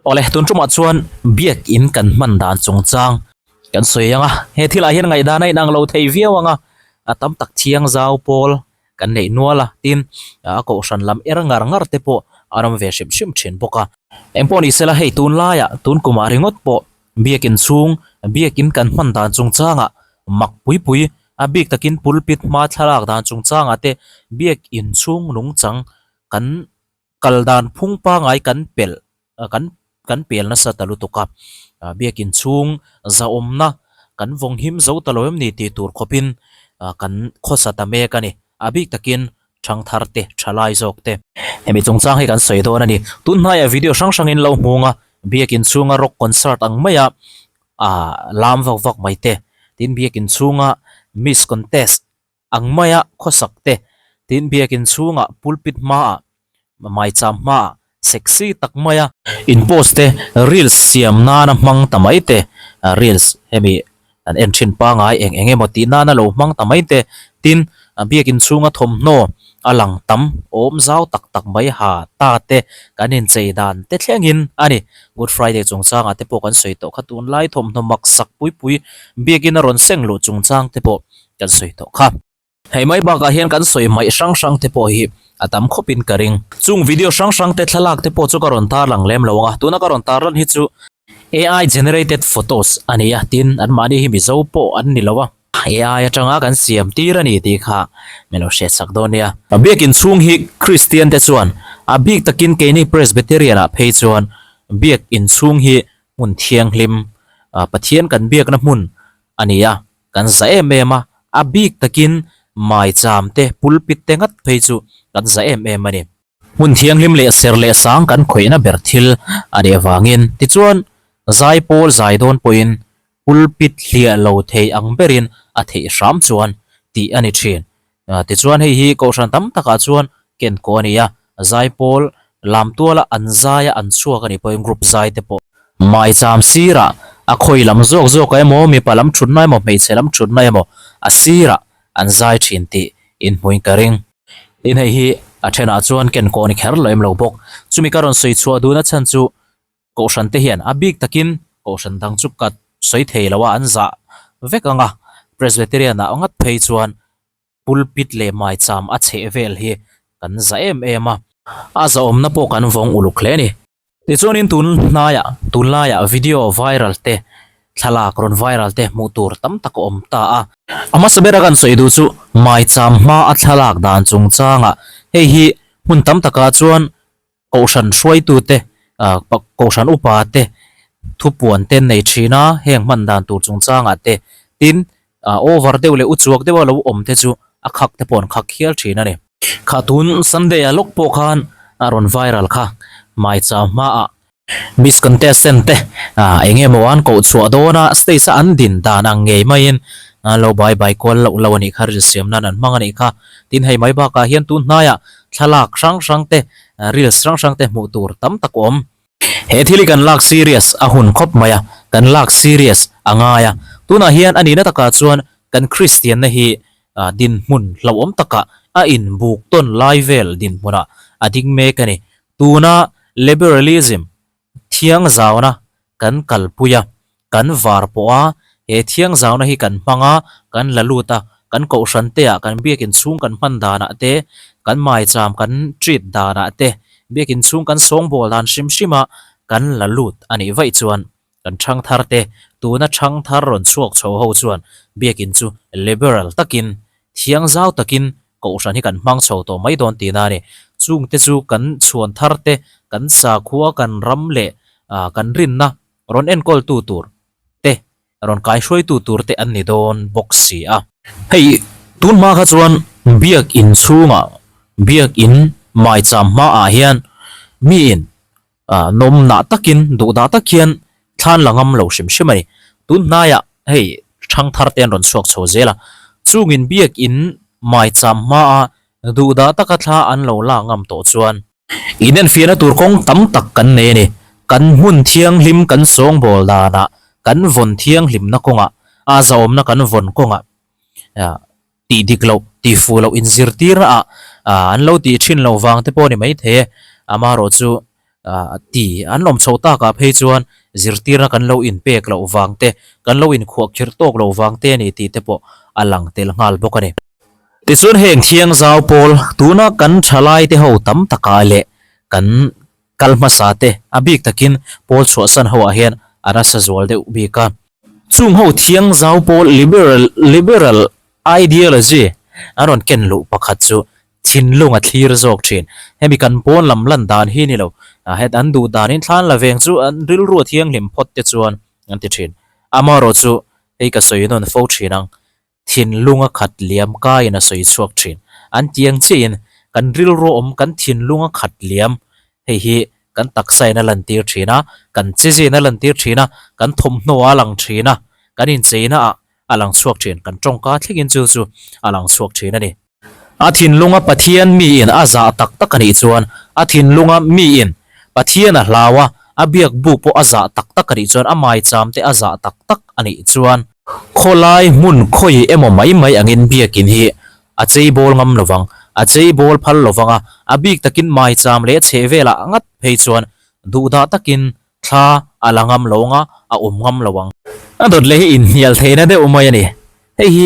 Awle, tun tumah chuan biak in kan hman dan chungchang kan sawi ang a, he thilah hian ngaihdan a inang lo thei viau ang a, a tam tak thiang zau pawl kan neih nual a, tin a kohhran lam er ngar ngar te pawh a awm ve hrim hrim thin bawk a. Engpawh ni sela hei tunlaiah tun kumah ringawt pawh biak in chhung biak in kan hman dan chungchangah mak pui pui a bik takin pulpit hma thlalak dan chungchangah te biak in chhung nungchang kan Kal dan phung pangai kan pelh kan kan pel nasa ta lutuk a, biakin chhung zahawmna kan vawng him zo ta lo em ni tih tur khawpin kan khawsa ta mek a ni. A bik takin thangthar te, thalai zawk te. Hemi chungchang hi kan sawi dawn a ni. Tun hnaiah video hrang hrangin lo hmung a, biakin chhunga rock concert ang maia lam vak vak mai te, tin biakin chhunga miss contest Ang maia khawsak te, tin biakin chhungah pulpit hmaah, maicham hmaah sexy tak maia in post te, reels siam nana hmang ta mai te, reels hemi an en thin pangai eng eng emaw tih nana lo hmang ta mai te, tin biakin chhunga thawmhnaw a lang tam awm zau tak tak mai ha ta te kan inchei dan te thlengin a ni. Good Friday chungchangah te pawh kan sawi tawh kha tunlai thawmhnaw maksak pui pui biakin a rawn seng luh chungchang te pawh kan sawi tawh kha. Hei mai bakah hian kan sawi hmaih hrang hrang te pawh hi a tam khawpin ka ring. Chung video hrang hrang te thlalak te pawh chu ka rawn tarlang lem lo ang a, tuna ka rawn tarlan hi chu AI generated photos a ni a, tin anmahni hi Mizo pawh an ni lo a, AI atanga kan siam tir a ni tih kha min lo hriatsak dawn nia. Biakin chhung hi Kristian te chuan a bik takin keini Presbyterian ah phei chuan biak inchhung hi hmun thianghlim, Pathian kan biakna hmun a ni a, Kan za em em a, a bik takin maicham te, pulpit te ngat phei chu kan za em em a ni. Hmun thianghlim leh ser leh sang kan khawihna ber thil a nih avangin tichuan zai pawl zai dawn pawhin pulpit hliah lo thei ang berin a theih hram chuan tih a ni thin. Tichuan hei hi kohhran tam takah chuan ken kawh a ni a, zaipawl lam tuala an zaia an chhuak a nih pawhin group zai te pawh maicham sirah a khawi lam zawk zawkah emaw mipa lam thutna emaw hmeichhe lam thutna emaw a sirah an zai thin tih inhmuin ka ring. Tin hei hi a thenah chuan ken kawh a ni kher lo em lo bawk. Chumi ka rawn sawi chhuah duhna chhan chu Kohhran te hian a bik takin kohhran dang chu ka sawi thei lo a, an zah vek ang a, Presbyterian ah ngat phei chuan pulpit leh maicham a chheh vel hi kan za em em a, a zahawmna pawh kan vawng uluk hle a ni. Tichuanin tun hnaiah tunlaiah video viral te thlalak rawn viral te hmuh tur tam tak a awm ta a. A hmasa bera kan sawi duh chu maicham hma a thlalak dan chungchangah hei hi hmun tam takah chuan Kohhran hruaitute, Kohhran upa te thupuan te nei thin a, heng hman dan tur chungchangah te tin over deuh leh uchuak deuha lo awm te chu a khak te pawh an khak hial thin a ni. Kha tun Sunday a lawk pawh khan a rawn viral kha Maicham hmaah Miss contestant te eng emaw an koh chhuah dawn a, stage a an din dan ang ngei maiin an lo bai bai kual loh lo a nih kha, ril siam nan an hmang a nih kha. Tin hei mai bakah hian tun hnaiah thlalak hrang hrang te, reels hrang hrang te hmuh tur tam tak awm. He thil hi kan lak serious a hun khawp mai a, kan lak serious a ngai a. Tunah hian a nihna takah chuan kan Kristianna hi dinhmun hlauhawm takah a inbuk tawn lai vel dinhmunah a ding mek a ni. Tuna liberalism thiang zauna kan kalpui a, kan var pawh a, he thiang zauna hi kan hmang a, kan la lut a, kan kohhran te ah, kan biakin chhung kan hman danah te, kan maicham kan treat danah te, biakin chhung kan sawngbawl dan hrim hrim a kan la lut a nih vaih chuan kan thangthar te, tuna thangthar rawn chhuak chho ho chuan biakin chu liberal takin Thiang zau takin Kohhran hi kan hmang chho tawh mai dawn tihna a ni. Chungte chu kan chhuan thar te, kan sakhua, kan ram leh kan rinna rawn enkawltu tur te, rawn kaihruaitu tur te an ni dawn bawk si a. Hei tun hma kha chuan Biak In chhungah, Biak In maicham hmaah hian miin Nawmnah takin, duhdah tak hian thlan la ngam lo hrim hrim a ni. Tun hnaiah hei thangthar te an rawn chhuak chho zel a, chungin biakin maicham hmaa duhdah taka thla an lo la ngam tawh chuan inenfiahna tur kawng tam tak kan nei a ni. Kan hmun thianghlim kan sawngbawl danah, kan vawn thianghlimna kawngah, a zahawmna kan vawn kawngah tih dik loh, tih fuh loh inzirtirna ah an lo tih thin lo vang te pawh a ni maithei e. Amaherawhchu Ah ti an lawm chho takah phei chuan zirtirna kan lo inpek loh vang te, kan lo inkhuahkhirh tawk loh vang te a ni tih te pawh a lang tel nghal bawk a ni. Tichuan heng thiangzau pawl tuna kan thalai te ho tam takah leh kan kal hmasa te a bik takin pawl chhuahsan ho ah hian a nasa zual deuh bik a. Chung ho thiangzau pawl liberal liberal ideology an rawn ken luh pakhat chu Thinlung a thlir zawk thin. Hemi kan pawn lam lan dan hi ni lo. Het an duh danin thlan la veng chu an rilru a thianghlim phawt te chuan an ti thin. Amaherawh chu hei ka sawi nawn fo thin ang. Thinlung a khat liam kaiin a sawi chhuak thin. An tiang chiahin kan rilru awm kan thinlung a khat liam hei hi kan taksa in a lantir thin a, kan chezia in a lantir thin a, kan thawmhnaw a lang thin a, kan incheina ah a lang chhuak thin. Kan tawngka thlengin chu chu a lang chhuak thin a ni. A thinlunga Pathian miin a zah tak tak a nih chuan, a thinlunga miin Pathian a hlau a, a biak buk pawh a zah tak tak a nih chuan, a maicham te a zah tak tak a nih chuan, khawlai hmun khawi emaw mai mai angin biakin hi a cheibawl ngam lovang, a cheibawl phal lovang a, a bik takin maicham leh chheh velah ngat phei chuan duhdah takin Thla a la ngam lo anga a awm ngam lo ang. A dawt leh hi inhnial theihna deuh mai a ni. Hei hi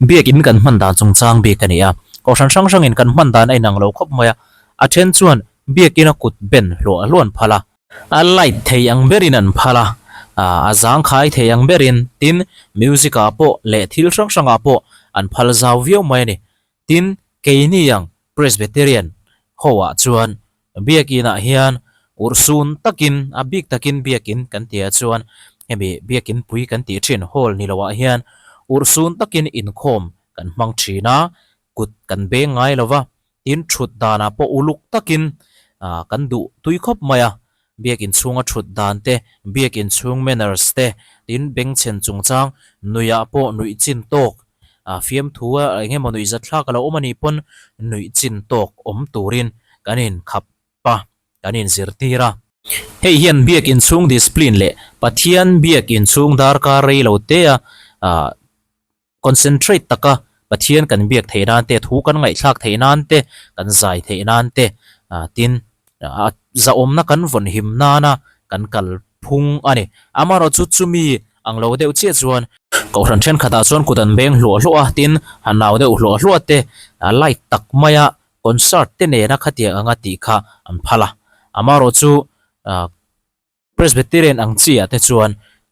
biakin kan hman dan chungchang bik a ni a. Kohhran hrang hrangin kan hman dan a inang lo khawp mai a. A then chuan biakin a kut ben hluah hluah an phal a. A light thei ang berin an phal a, a zangkhai thei ang berin, tin music ah pawh leh thil hrang hrangah pawh an phal zau viau mai a ni. Tin, keini ang Presbyterian ho ah chuan Biakin ah hian urhsun takin a bik takin biakin kan tih ah chuan hemi biakin pui kan tih thin hall ni lo ah hian urhsun takin inkhawm kan hmang thin a, kut kan beng ngai lo va, tin thut danah pawh uluk takin ah kan duh tui khawp mai a, biakin chhunga thut dan te, biakin chhung manners te, tin bengchhen chungchang nuihah pawh nuih chin tawk ah fiamthu a eng emaw nuih zat thlak a lo awm a nih pawn nuih chin tawk awm turin kan inkhap a, kan inzirtir a. Hei hian biakin chhung discipline leh Pathian biakin chhung darkar rei lo te a ah Concentrate taka Pathian kan biak theih nan te, thu kan ngaihthlak theih nan te, kan zai theih nan te, tin zahawmna kan vawn him nana kan kal phung a ni. Amaherawhchu chumi ang lo deuh chiah chuan Kohhran thenkhatah chuan kut an beng hluah hluah a, tin a nau deuh hluah hluah te, light tak maia concert te nena khatiang anga tih kha an phal a. Amaherawhchu Presbyterian ang chi ah te chuan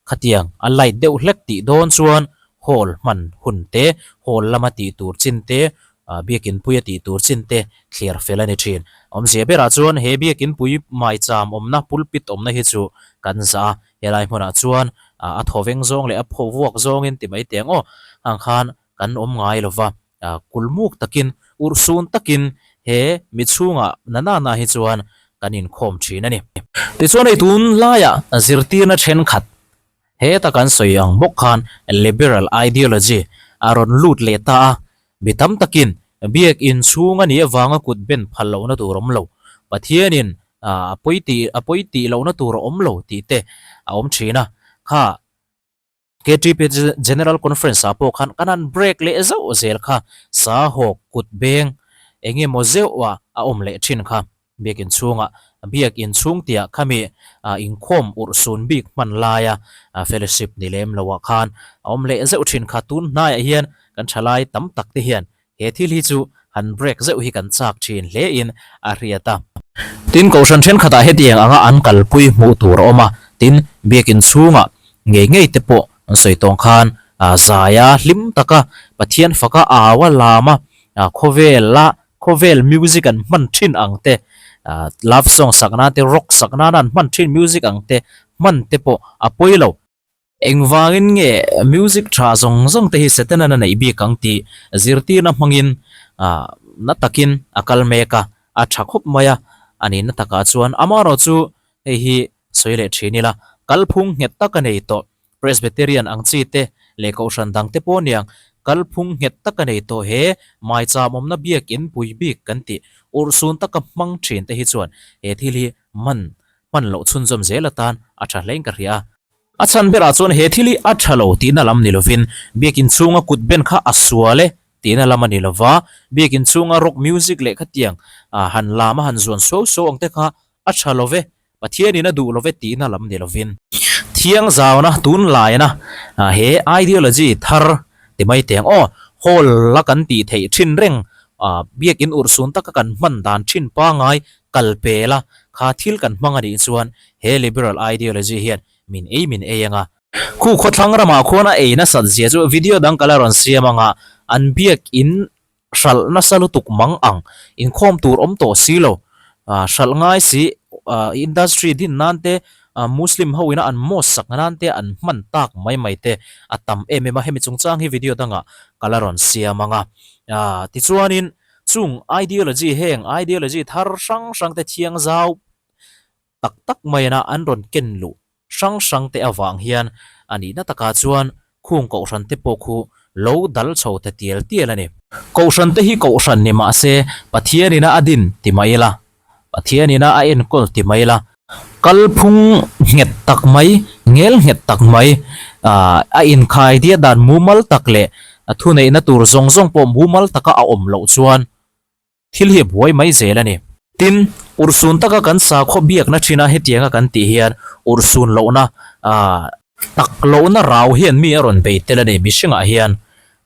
khatiang a light deuh hlek tih dawn chuan hall hman hun te, hall lama tih tur chin te, biakin pui a tih tur chin te thliar fel a ni thin. Awmzia berah chuan he biakin pui maicham awmna pulpit awmna hi chu kan zah a, helai hmunah chuan a thawveng zawng leh a pho vuak zawngin ti mai teh ang aw, ang khan kan awm ngai lova. Kulmuk takin, urhsun takin he mi chhungah na na na hi chuan kan inkhawm thin a ni. Tichuan hei tun laiah zirtirna thenkhat heta kan sawi ang bawk khan liberal ideology a rawn lut leh ta a, mi tam takin biak inchhung a nih avanga kut ben phal lohna tur awm lo, Pathianin a pawi tih a pawi tih lohna tur a awm lo tih te a awm thin a, kha KTP General Conference ah pawh khan kan han break leh zauh zel kha, sa hawk kut beng eng emaw zeuh ah a awm leh thin kha. Biakin chhungah biakin chhung tiah khami inkhawm urhsun bik hman laia fellowship ni lem lo ah khan a awm leh zeuh thin kha. Tun hnaiah hian kan thalai tam tak te hian He thil hi chu han break zeuh hi kan chak thin hle in a hriat a. Tin, Kohhran thenkhatah hetiang anga an kalpui hmuh tur a awm a, tin, biakin chhungah ngei ngei te pawh an sawi tawng khan zaia hlim taka Pathian faka au a lam a, khawvela khawvel music an hman thin ang te, love song sak nan te, rock sak nana an hman thin music ang te hman te pawh a pawi lo. Engvangin nge music tha zawng zawng te hi Setanan a neih bik ang tih zirtirna hmangin na takin a kal mek a, a tha khawp mai a, a nihna takah chuan amaherawh chu hei hi sawi leh thin ila, kalphung nghet tak a nei tawh, Presbyterian ang chi te leh Kohhran dang te pawh aniang kalphung nghet tak a nei tawh he maicham awmna biakin pui bik kan tih urhsun taka hmang thin te hi chuan he thil hi man hman loh chhunzawm zel atan a tha hlein ka hria a. A chhan berah chuan he thil hi a tha lo tihna lam ni lovin biakin chhunga kut ben kha a sual e tihna lam a ni lova, biakin chhunga rock music leh khatiang han lam a han zuan suau suau ang te kha a tha lo ve. Pathianin a duh love tihna lam ni lovin. Thiangzauna tunlaina he ideology thar ti mai teng aw, hall la kan tih theih thin reng biakin urhsun taka kan hman dan thin pangai kal pel a, kha thil kan hmang a nih chuan he liberal ideology hian min ei min ei anga. Khu khawthlang ramah khuan a ei nasat zia chu video dang ka la rawn siam anga, an biakin hralh nasa lutuk mang ang, inkhawm tur awm tawh si lo, hralh ngai si, industry din nan te, Muslim ho ina an mosque sak nan te an hman tak mai mai te a tam em em a, hemi chungchang hi video dangah ka la rawn siam ang a. Tichuanin chung ideology heng ideology thar hrang hrang te thiang zau tak tak maiin a an rawn ken luh hrang hrang te avang hian a nihna takah chuan khung kohhran te pawh khu lo dal chho ta tial tial a ni. Kohhran te hi kohhran ni mah se Pathian ina a din ti mai ila, Pathian ina a enkawl ti mai ila, kalphung nghet tak mai, ngel nghet tak mai, a inkhai diah dan mumal tak leh thuneihna tur zawng zawng pawh mumal taka a awm loh chuan Thil hi a buai mai zel a ni. Tin, urhsun taka kan sakhaw biakna thina hetianga kan tih hian urhsun lohna, aah, tak lohna rau hian mi a rawn bei tel a ni. Mihringah hian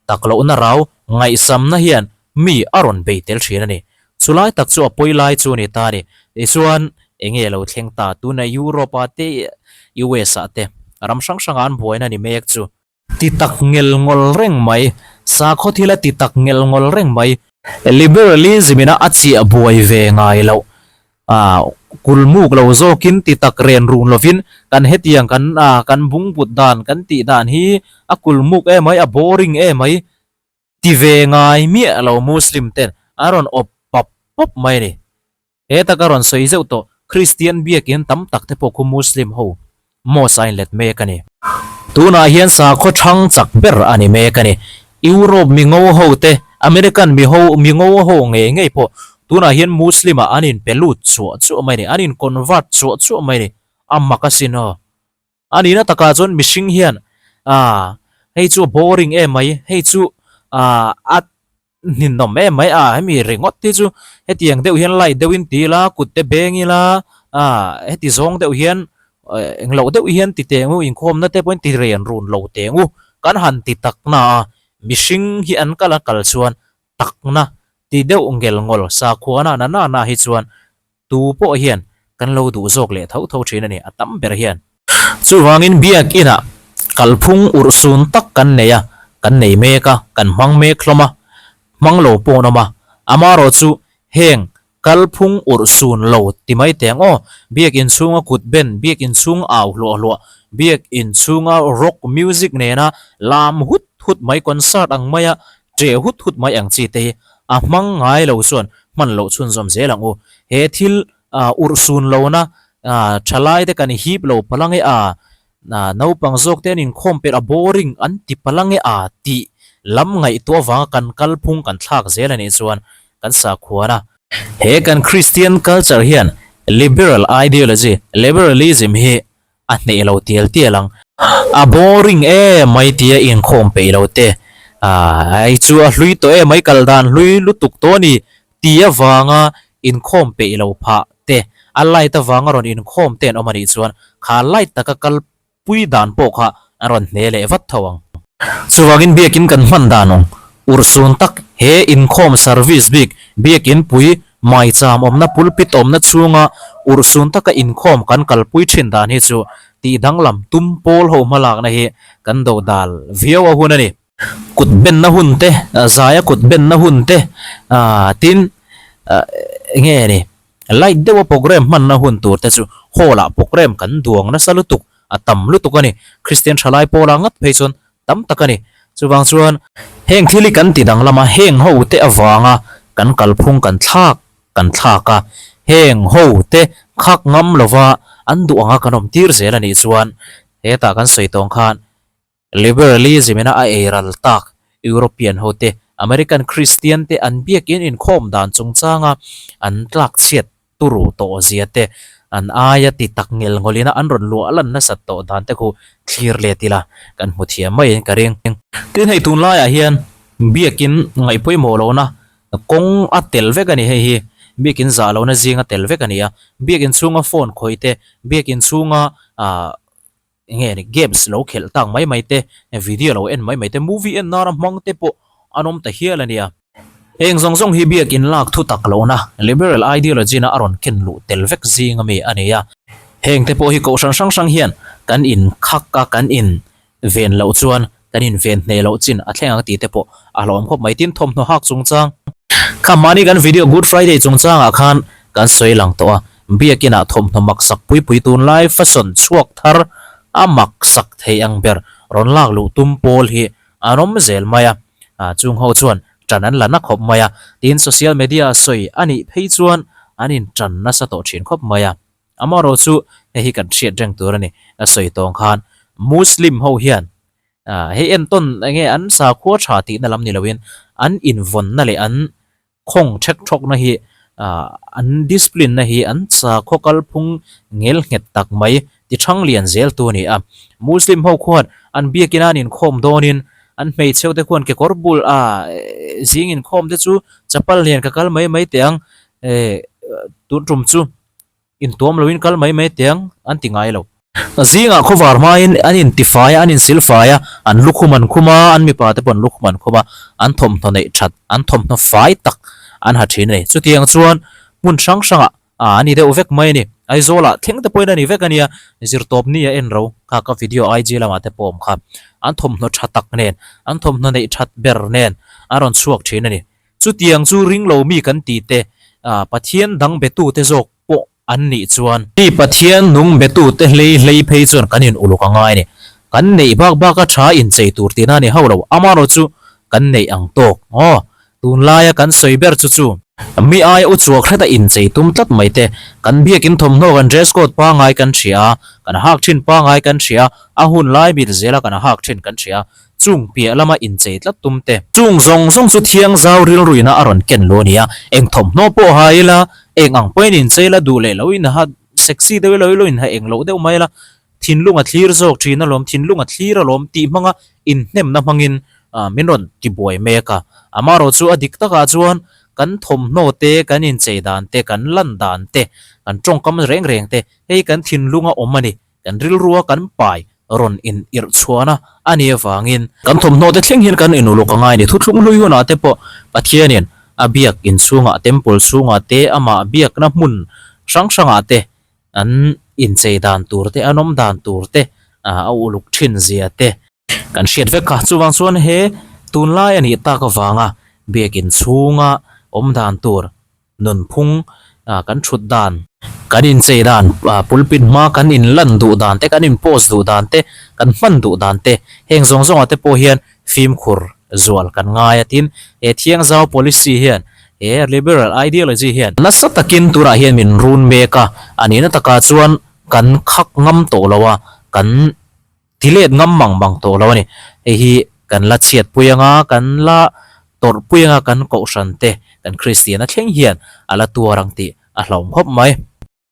tak lohna rau ngaihsamna hian mi a rawn bei tel thin a ni. Chulai tak chu a pawi lai chu a ni ta a ni. Tichuan, enge lo thleng ta? Tuna Europe-ah te, US-ah te ram hrang hranga an buaina ni mek chu. Ti tak ngel ngawl reng mai. Sakhaw thil a ti tak ngel ngawl reng mai. Liberalism ina a chiah buai ve ngai loh. Ah, kulmuk lo zawkin ti tak ren run lovin kan hetiang kan ah kan bungbut dan kan tih dan hi a kulmuk emai a boring emai ti ve ngai miah lo Muslim ten an rawn awp pap pawp mai a ni. He taka rawn sawi zeuh tawh Kristian biakin tam tak te pawh khu Muslim ho mosque a inlet mek a ni. Tunah hian sakhaw thang chak ber a ni mek a ni. Europe mi ngo ho te, American mi ho mi ngo ho ngei ngei pawh tunah hian Muslim ah an inpe lut chuah chuah mai a ni, an in convert chuah chuah mai a ni. A mak asin aw. A nihna takah chuan mihring hian ah hei chu a boring em mai, hei chu ah a hninawm em mai a, hemi ringawt hi chu hetiang deuh hian light deuhin ti ila, kut te beng ila ah heti zawng deuh hian engloh deuh hian ti teng u, inkhawmna te pawhin ti ren run lo teng u, kan han ti tak na a, mihring hi an kal a kal chuan takna ti deuh ngel ngawl sakhuana na na na hi chuan Tu pawh hian kan lo duh zawk leh tho tho thin a ni, a tam ber hian. Chuvangin biakinah kalphung urhsun tak kan nei a, kan nei mek a, kan hmang mek hlawm a, hmang lo pawh an awm a. Amarawh chu heng kalphung urhsun lo ti mai teh ang aw, biakin chhunga kut ben, biakin chhung au hluah hluah, biakin chhunga rock music nena lam hut hut mai, concert ang maia ṭeh hut hut mai ang chi te hi a hmang ngai lo chuan hman loh chhunzawm zel ang u. He thil urhsun lohna thalai te kan hip lo palang e a, naupang zawk te an inkhawm pelh a boring an ti palang e a tih lam ngaihtuah avanga kan kalphung kan thlak zel a nih chuan kan sakhuan a. He kan Christian culture hian liberal ideology, liberalism hi a hneh lo tial tial ang. A boring em mai tia inkhawm peih lo te. Aaa hei chu a hlui tawh em mai kal dan hlui lutuk tawh a ni ti avanga inkhawm peih lo phah te, a light avanga rawn inkhawm te an awm a nih chuan kha light taka kal pui dan pawh kha an rawn hne leh vat tho ang. Chuvangin biakin kan hman dan awng urhsun tak he inkhawm service bik biakin pui maicham awmna pulpit awmna chhunga urhsun taka inkhawm kan kalpui thin dan hi chu tih danglam tum pawl ho hmalakna hi kan do dal viau a hun a ni. Kut benna hun te, zaia kut benna hun te tin enge ni light deuha program hmanna hun tur te chu hall ah program kan duang nasa lutuk a tam lutuk a ni. Kristian thalai pawla ngat phei chuan tam tak a ni. Chuvang chuan heng thil hi kan ti danglam a, heng ho te avanga kan kalphung kan thlak kan thlak a, heng ho te khak ngam lova an duh anga kan awm tir zel a nih chuan hetah kan sawi tawng khan Liberalism ina a eiral tak European ho te, American Christian te an biakin inkhawm dan chungchanga an tlak chhiat turu tawh zia te, an aia ti tak ngel ngawlina an rawn luah lan nasat tawh dan te khu thlir let ila kan hmu thiam maiin ka ring. Tin hei tunlaiah hian biakin ngaih pawimawh lohna kawng a tel vek a ni hei hi. Biakin zah lohna zinga tel vek a ni a, biakin chhunga phone khawih te, biakin chhunga ah eng nge ni games lo khelh tak mai mai te, video lo en mai mai te, movie en nana hmang te pawh an awm ta hial a nia. Heng zawng zawng hi biakin lak thu tak lohna, liberal ideology na a rawn ken luh tel vek zing ami a ni a. Heng te pawh hi kohhran hrang hrang hian kan in khak a, kan in ven loh chuan kan in ven hneh loh chin a thleng ang tih te pawh a hlauhawm khawp mai. Tin, thawmhnaw hak chungchang kha mahni kan video Good Friday chungchangah khan kan sawi lang tawh a, biakinah thawmhnaw maksak pui pui tunlai fashion chhuak thar a maksak thei ang ber rawn lak luh tum pawl hi an awm zel mai a, chung ho chuan ṭan an la na khawp mai a, tin social media sawi a nih phei chuan an in ṭan nasa tawh ṭhin khawp mai a. Amaherawh chu hei hi kan hriat reng tur a ni, a sawi tawng khan Muslim ho hian hei entawn eng nge an sakhua ṭha tihna lam ni loin an invawnna leh an Khawng ṭhek ṭhawkna hi an discipline na hi an sakhaw kalphung ngel nghet tak mai ti ṭhang lian zel tu a ni a. Muslim ho khuan an biakin a an inkhawm dawnin an hmeichheu te khuan kekawr bul a zing inkhawm te chu chapal lian ka kal mai mai teh ang tun tum chu Intuam loin kal mai mai teh ang an ti ngai lo. Zingah khawvar hmain an intifai a, an insilfai a, an lukhum an khum a, an mipa te pawh an lukhum an khum a, an thawmhnaw neih that, an thawmhnaw fai tak an ha thin a ni. Chutiang chuan hmun hrang hrangah a ni deuh vek mai a ni. Aizawlah thleng te pawhin a ni vek a nia, zirtawp ni a en ro kha ka video IG lamah te pawh awm kha. An thawmhnaw tha tak nen, an thawmhnaw neih that ber nen an rawn chhuak thin a ni. Chutiang chu ringlo mi kan tih te, Pathian dang betute zawk pawh an nih chuan. Mi Pathian nung betute hlei hlei phei chuan kan in uluk a ngai a ni. Kan neih bak bak a tha inchei tur tihna a ni hauh lo, amaherawh chu kan neih ang tawk. Aw, tunlaia kan sawi ber chu chu. Mi aia u chuak hreta inchei tum tlat mai te, kan biakin thawmhnaw kan dress code pangai kan hria a, kan hak thin pangai kan hria a, a hun lai mil zela kan hak thin kan hria a, Chung piah lama inchei tlat tum te. Chung zawng zawng chu thiang zau rilruina a rawn ken lo a ni a, eng thawmhnaw pawh ha ila, eng ang pawhin inchei la duh leh lo in ha sexy deuh ilo ilo in ha eng loh deuh mai la, thinlung a thlir zawk thin alawm, thinlung a thlir alawm tih hmanga inhnemna hmangin min rawn tibuai mek a. Amaherawh chu a dik takah chuan kan thawmhnaw te, kan inchei dan te, kan lan dan te, kan tawngkam reng reng te hei kan thinlunga awm a ni. Kan rilrua kan pai rawn in irh chhuahna a nih avangin kan thawmhnaw te thleng hian kan inuluk a ngai a ni. Thuthlung hlui hunah te pawh Pathianin a biak inchhungah, temple chhungah te, amah biakna hmun hrang hrangah te an inchei dan tur te, an awm dan tur te a uluk thin zia te kan hriat vek kha. Chuvang chuan he tunlai a nih tak avanga biak inchhunga awm dan tur Nunphung kan thut dan, kan inchei dan, pulpit hma kan inlan duh dan te, kan in post duh dan te, kan hman duh dan te, heng zawng zawngah te pawh hian fimkhur zual kan ngai a. Tin, he thiangzau policy hian, he liberal ideology hian nasa takin tunah hian min run mek a, a nihna takah chuan kan khak ngam tawh lo a, kan Ti let ngam mang mang tawh lo a ni. Hei hi kan la chhiat pui anga, kan la tawrh pui anga kan kohhran te, kan Kristiana thleng hian a la tuar ang tih a hlauhawm khawp mai.